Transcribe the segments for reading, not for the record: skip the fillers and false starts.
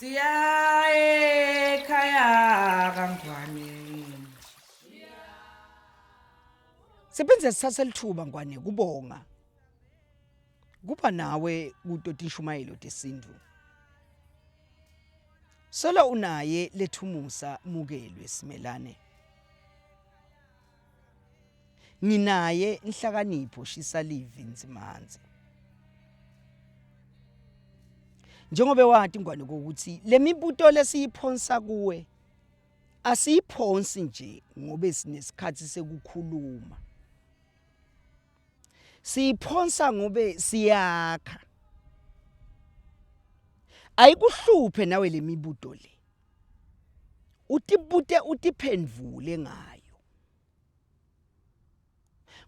Siya ekhaya kaNgwane. Siphinde sithathe lithuba Ngwane kubonga kuba nawe kuto tishumayelo tesintu. Solo unaye lethumusa mukelwe simelane. Nginaye inhlakanipho shisa livi nzimanzi. Njengoba wati ngwane ukuthi lemibuto lesiyiphonsa kuwe asiyiphonsi nje ngobe sinesikhathi sekukhuluma. Siyiphonsa ngobe siyakha. Ayikuhluphe nawe lemibuto le. Utibute utiphendvule ngayo.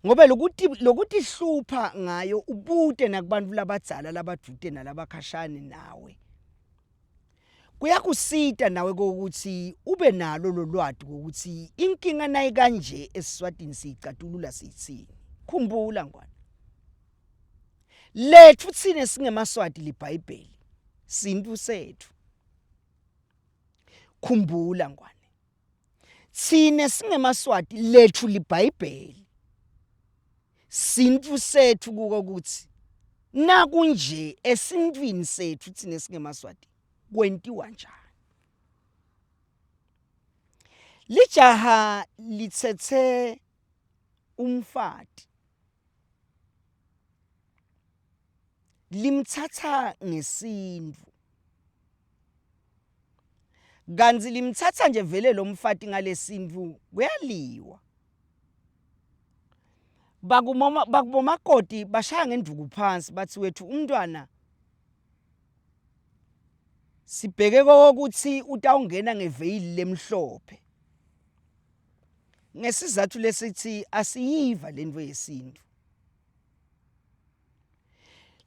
Ngobe lokuti lokutihlupha ngayo ubute nakubantu labadzala labadvute nalabakhashane nawe. Kuyakusita nawe ukuthi ube nalo lolwati ukuthi inkinga nayikanje eSiswatini siyicatulula siyithini. Khumbula ngwana. Lethu thina singemaSwati liBhayibheli sintu sethu. Khumbula ngwane. Thina singemaSwati lethu liBhayibheli. Sintu sethu kuko ukuthi nakunje esintwini sethu thina singemaSwati kwentiwa njani. Lijaha lithethe umfati limthatha ngesintu kanti limthatha nje vele lo mfati ngalesintu kuyaliwa bakumoma bakubomakoti bashaya ngenduku phansi bathi wethu umntwana sibheke kokuthi utawungena ngeveyili lemhlophe ngesizathu lesithi asiyiva lento yesintu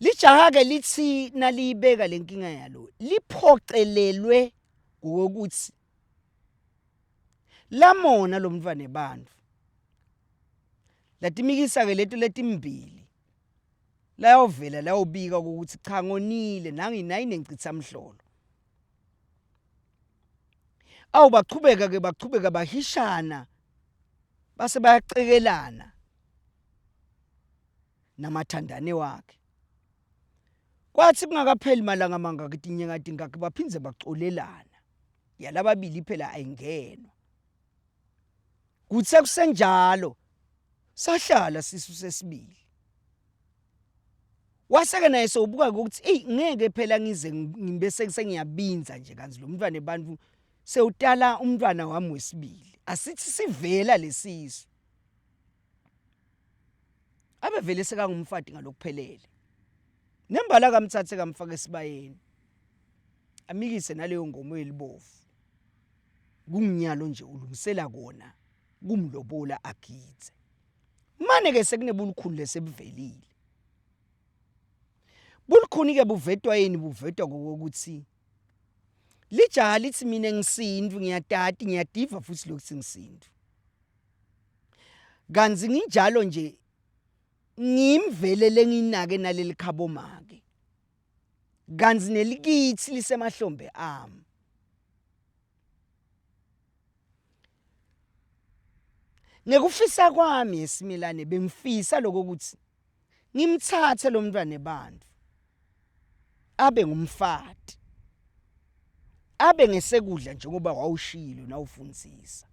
lijaha ke lithi naliyibeka lenkinga yalo liphocelelwe ngokuthi lamona lo mntwana ebantfu latimikisa ke leto letimbili layovela layobika ukuthi cha ngonile nangi nayinencitha mhlolo awu bachubeka ke bachubeka bahishana base bayacekelana namathandane wakhe kwathi kungakapheli malanga mangaki tinyanga tingaki baphindze bacolelana yalababili phela ayingenwa kuthe kusenjalo sahlala sisu sesibili waseke naye sewubuka ukuthi eyi ngeke phela ngize ngibe sengiyabinza nje kanti lo mntwana ebantu sewutala umntwana wami wesibili asithi sivela lesisu abevele sekangumfati ngalokuphelele nembala kamthathe kamfaka esibayeni amikise naleyo ngomo yelibovu kunginyalo nje ulungisela kona kumlobola agidze mane ke sekunebulukhuni lesebuvelile bulukhuni ke buvetwa yini buvetwa ngokuthi lijaha lithi mina ngisintu ngiyatati ngiyadiva futhi lokuthi ngisintu kanzi nginjalo nje ngimvele lenginake naleli khabomake kanzi nelikithi lisemahlombe ami ngekufisa kwami esimilane bengifisa lokho ukuthi ngimthathe lo mntwana ebantu abe ngumfati abe ngesekudla njengoba wawushilo nawufundisa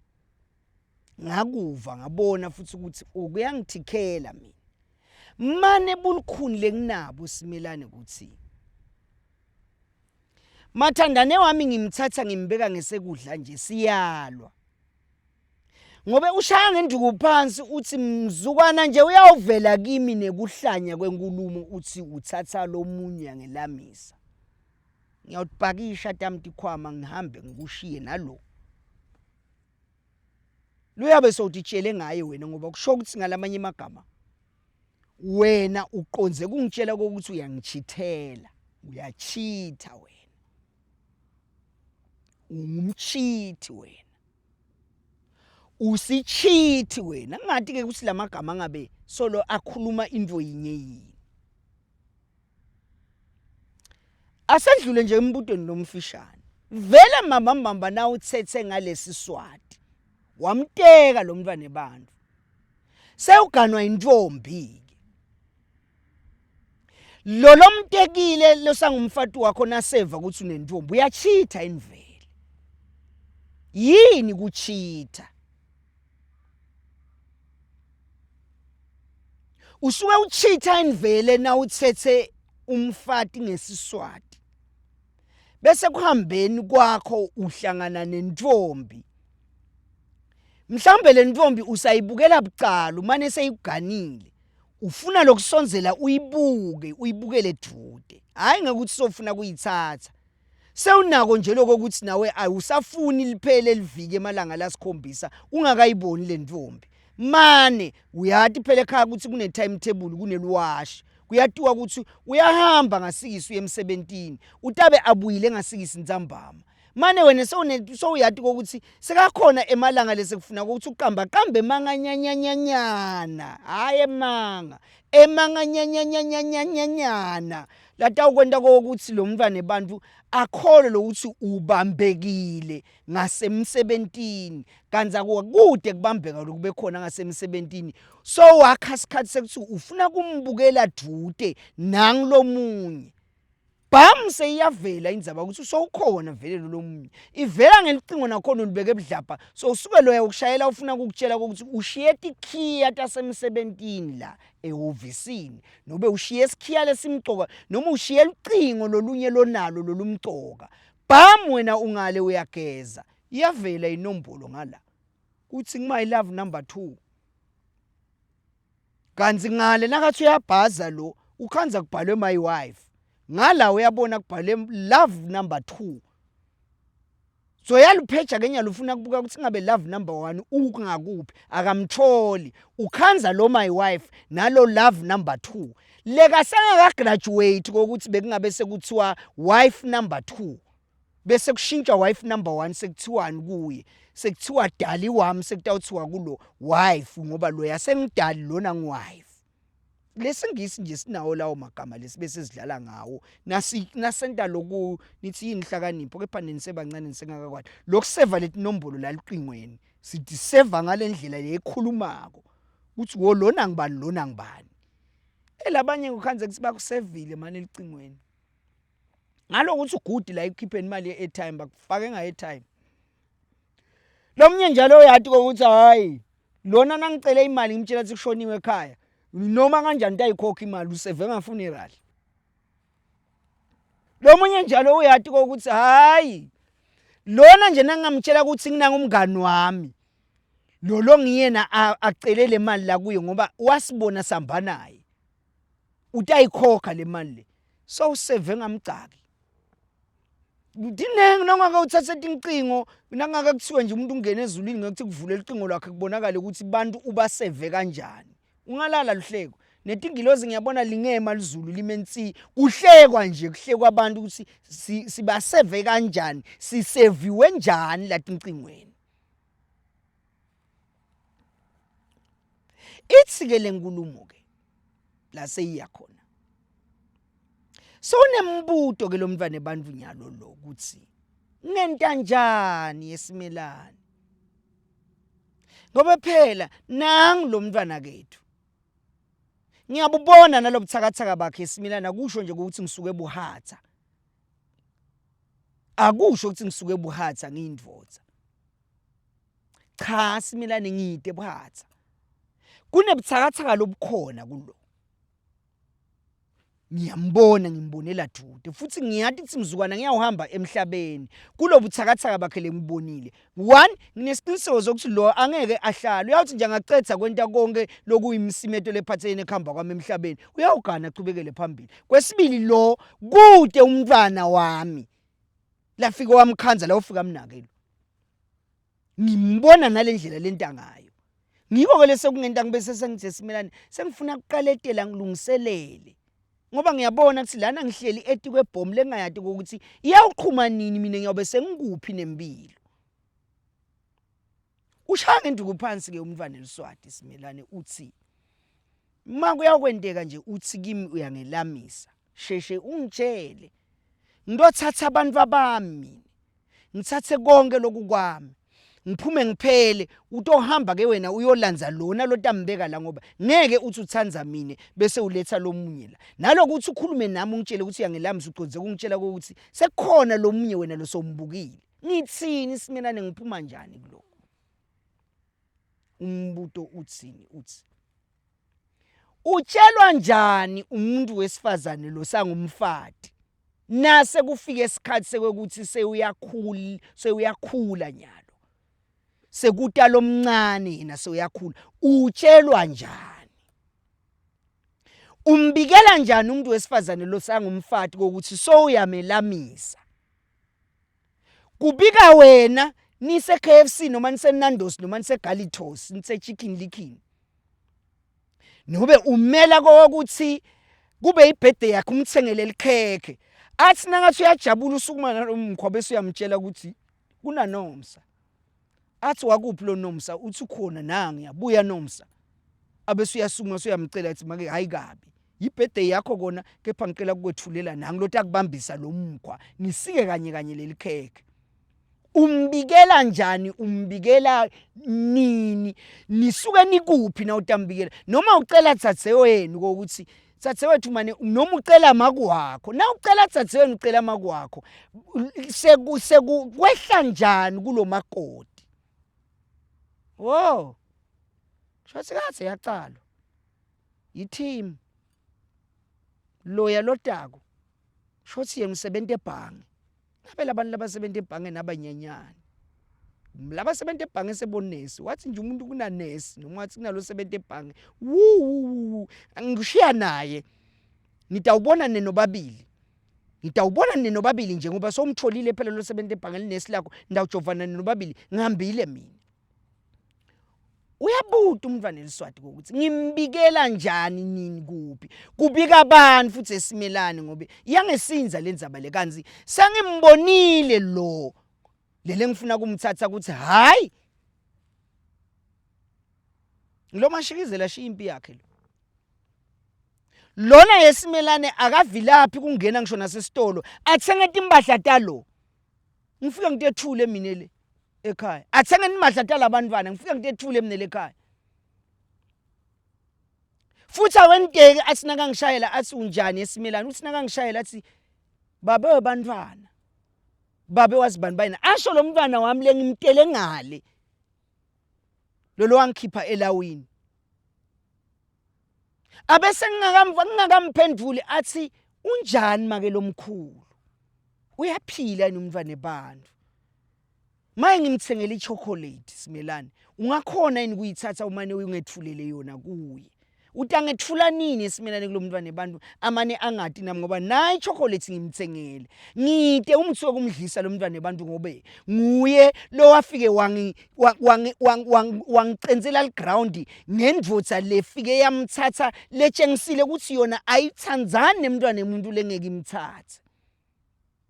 ngakuva ngabona futhi ukuthi ukuyangithikhela mina mane bulukhuni lenginabo simelane ukuthi mathandane wami ngimthatha ngimbeka ngesekudla nje siyalwa ngobe ushaya ngenduku phansi uthi mzukwana nje uyawuvela kimi nekuhlanya kwenkulumo uthi uthatha lomunye ngelamisa ngiyawutipakisha tami tikhwama ngihambe ngikushiye nalo luyabe sowutitshele ngaye wena ngoba kusho ukuthi ngalamanye amagama wena uqonze kungitshela kokuthi uyangichithela uyachitha wena ungumchithi wena usichithi wena ngathi ke ukuthi lamagama ngabe solo akhuluma into yinye yini asedlule nje embutweni lomfishane. Vele mama mbamba na utsetse ngalesi Swati. Wamteka lo mntwana ebantfu. Sewuganwa intombi ke. Lo lomtekile losangumfati wakho naseva ukuthi unentombi uyachitha invele. Yini kuchitha? Usuke uchitha invele nawuthethe umfati ngesiswati. Bese kuhambeni kwakho uhlangana nentombi. Mhlawumbe le ntombi usayibukela bucala umane seyikuganile. Ufuna lokusondzela uyibuke, uyibukele dude. Hayi ngekuthi sofuna kuyithatha. Sewunako nje lokho ukuthi nawe awusafuni liphele liviki emalanga lasikhombisa ungakayiboni le ntombi. Mane uyati phela ekhaya ukuthi kune timetable kuneliwashi. Kuyatiwa ukuthi uyahamba ngasikisi uye emsebentini, utabe abuyile ngasikisi ntsambama. Mane wena sewuyati kokuthi sekakhona emalanga lesekufuna ukuthi uqamba qambe emanganyanyanyanyana, hhayi emanga, emanganyanyanyanyanyana latawukwenta kokuthi lo mntwana ebantfu akholwe lokuthi ubambekile ngasemsebentini kanti akukude kubambeka lokube khona ngasemsebentini so wakha isikhathi sekuthi ufuna kumbukela dude nangilomunye bam seyiyavela indzaba ukuthi usowukhona vele lo lomunye ivela ngelicingo nakhona ulibeke ebudlabha so usuke loya ukushayela ufuna ukukutshela ukuthi ushiye tikhiya tasemsebentini la ehhovisini nobe ushiye isikhiya lesimcoka noma ushiye lucingo lolunye lonalo lolumcoka bam wena ungale uyageza iyavela inombolo ngala kuthi my love number 2 kanti ngale nakathi uyabhaza lo ukhanza kubhalwe my wife ngala uyabona kubhalwe love number 2 so yalupheja ke nyalo ufuna kubuka ukuthi ngabe love number 1 ukungakuphi akamtholi ukhanza lo my wife nalo love number 2 leka sengaka graduate kokuthi bekungabe sekuthiwa wife number 2 bese kushintshwa wife number 1 sekuthiwani kuye sekuthiwa dali wami sekutawuthiwa kulo wife ngoba lo yasengidali lona ngiwife lesingisi nje sinawo lawo magama lesibe sesidlala ngawo nasi nasenta loku nithi yini hlakanipho kepha nini sebancane nisengakakwati lokuseva letinombolo la liqingweni sithi seva ngalendlela lekhulumako kuthi wo lona ngibani lona ngibani elabanye ngikhanze kuthi bakusevile manje elicingweni ngalokuthi ugudi la ekukhipheni imali ye-airtime bakufake nga-airtime lo mnye njalo uyati kokuthi hhayi lona nangicele imali ngimtshela ukuthi kushoniwe ekhaya noma kanjani utayikhokha imali useve nga-funeral lo munye njalo uyati kokuthi hhayi lona nje nangingamtshela ukuthi nginangumngani wami lo lo ngiyena acele le mali la kuye ngoba wasibona sihamba naye utayikhokha le mali le sowuseve ngamgcaki Dinengi nongake uthathe tincingo nangake kuthiwe nje umuntu ungena ezulwini ngekuthi kuvule licingo lwakhe kubonakale ukuthi bantu ubaseve kanjani ungalala luhleko netingilozi ngiyabona lingema lizulu lime nsi kuhlekwa nje kuhlekwa abantu ukuthi sibaseve kanjani siseviwe njani latincingweni Ithi ke lenkulumo ke la seyiya khona. Sewunembuto ke lomntwana ebantfu nyalo lo ukuthi ngenta njani esimelane. Ngoba phela nangu lo mntwana kethu. Ngiyabubona nalobuthakathaka bakhe esimilana kusho nje ukuthi ngisuke buhatha. Akusho ukuthi ngisuke buhatha ngiyindvodza. Cha Simelane ngide buhatha. Kunebuthakathaka lobukhona kulo. Ngiyambona ngimbonela dude futhi ngiyati ukuthi mzukwana ngiyawuhamba emhlabeni kulobuthakathaka bakhe lengibonile. One nginesiqiniseko sokuthi lo angeke ahlale uyawuthi nje angacetha kwenta konke lokuyimisimeto lephathelene ekuhamba kwami emhlabeni uyawugana achubekele phambili. Kwesibili lo kude umntwana wami lafike wamkhanza la ufika mnake lo. Ngimbona nalendlela lenta ngayo. Ngiko ke lesekungenta ngibe sesengithe simelane sengifuna kuqaletela ngilungiselele. Ngoba ngiyabona ukuthi lana ngihleli etikwebhomu lengayati ukuthi iyawuqhuma nini mina ngiyobe sengikuphi nempilo. Ushaya ngenduku phansi ke umntwana eliswati simelane uthi uma kuyakwenteka nje uthi kimi uyangelamisa sheshe ungitshele ngitothatha abantu abami mina. Ngithathe konke lokhu kwami. Ngiphume ngiphele utohamba ke wena uyolandza lona lotambeka la ngoba ngeke uthi uthanda mina bese uletha lomunye la. Nalokuthi ukhulume nami ungitshele ukuthi uyangelamisa ucondze kungitshela ukuthi sekukhona lomunye wena losombukile. Ngithini simelane ngiphuma njani kulokhu? Umbuto uthini uthi Utshelwa njani umuntu wesifazane lo sangumfati nase kufike isikhathi sekwekuthi sewuyakhula sewuyakhula nyalo sekuta lomncane yena sewuyakhula utshelwa njani umbikela njani umuntu wesifazane lo sangumfati kokuthi sowuyamelamisa kubika wena nise KFC noma nise Nando's noma nise Galitos nise Chicken Licken nobe umela kokuthi kube ibirthday yakhe umthengele likhekhe athi nangathi uyajabula usukuma nalomkhwa bese uyamtshela ukuthi kunanomsa athi wakuphi lo nomsa uthi ukhona nangu yabuya nomsa abese uyasukuma usuyamcela athi make hayi kabi yibirthday yakho kona kepha ngicela kukwethulela nangu lothi akubambisa lo mkhwa nisike kanye kanye leli khekhe umbikela njani umbikela nini nisuke nikuphi na utambikela noma ucela dzadzewenu kokuthi dzadzewethu mane noma ucela makwakho na ucela dzadzewenu ucela makwakho seku seku kwehla njani kulomakoti wo shothi kathi yaqalwa yi-team loya lotako shothi yena usebenza ebhange ngabe labantu labasebenza ebhange nabanyanyana labasebenza ebhange sebonesi wathi nje umuntu kunanesi noma wathi kunalo sebenza ebhange wu ngishiya naye ngitawubona nenobabili ngitawubona ninobabili nje ngoba sowumtholile phela lo sebenza ebhange linesi lakho ngitawujovana ninobabili ngihambile mina uyabuta umntwana eliswati ukuthi ngimbikela njani nini kuphi kubika abantu futhi esimelane ngoba iyangesinza lenzaba le kanzi sengimbonile lo lele ngifuna kumthatha ukuthi hayi lo mashikizela ashiya impi yakhe lo lona yesimelane akavilaphi kungena ngisho nasesitolo athenge timpahla talo ngifike ngitethule mina le ekhaya athenge impahla talabantwana ngifike ngitethule mina le ekhaya futhi awenteki athi nakangishayela athi unjani esimelane uthi nakangishayela athi babe webantwana babe wazibani bayina asho lo mntwana wami lengimtele ngale lolo wangikhipha elawini abese ngingakamphenduli athi unjani make lomkhulu uyaphila yini umntwana ebantu maye ngimthengele ichocolate simelane ungakhona yini kuyithatha umane uyungethulele yona kuye utangethula nini esimelane kulo mntwana ebantu amane angati nami ngoba nayi chocolate ngimthengele ngite umthi wokumdlisa lo mntwana ebantu ngobe nguye lo wafike wangi wangicensela liground ngendvodza lefike yamthatha letshengisile ukuthi yona ayithandzani nemntwana emuntu lengeke imthathe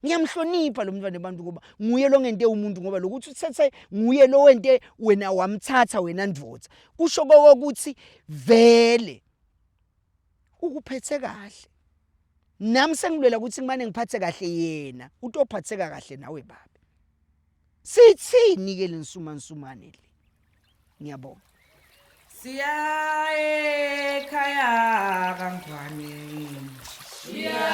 ngiyamhlonipha lo mntwana ebantu ngoba nguye lo ngente umuntu ngoba lokuthi uthethe nguye lo wente wena wamthatha wena ndvodza kusho kokuthi vele ukuphethe kahle nami sengilwela ukuthi ngimane ngiphathe kahle yena utophatheka kahle nawe baba sithini ke lensumansumane le ngiyabonga Siya ekhaya kaNgwane. Siya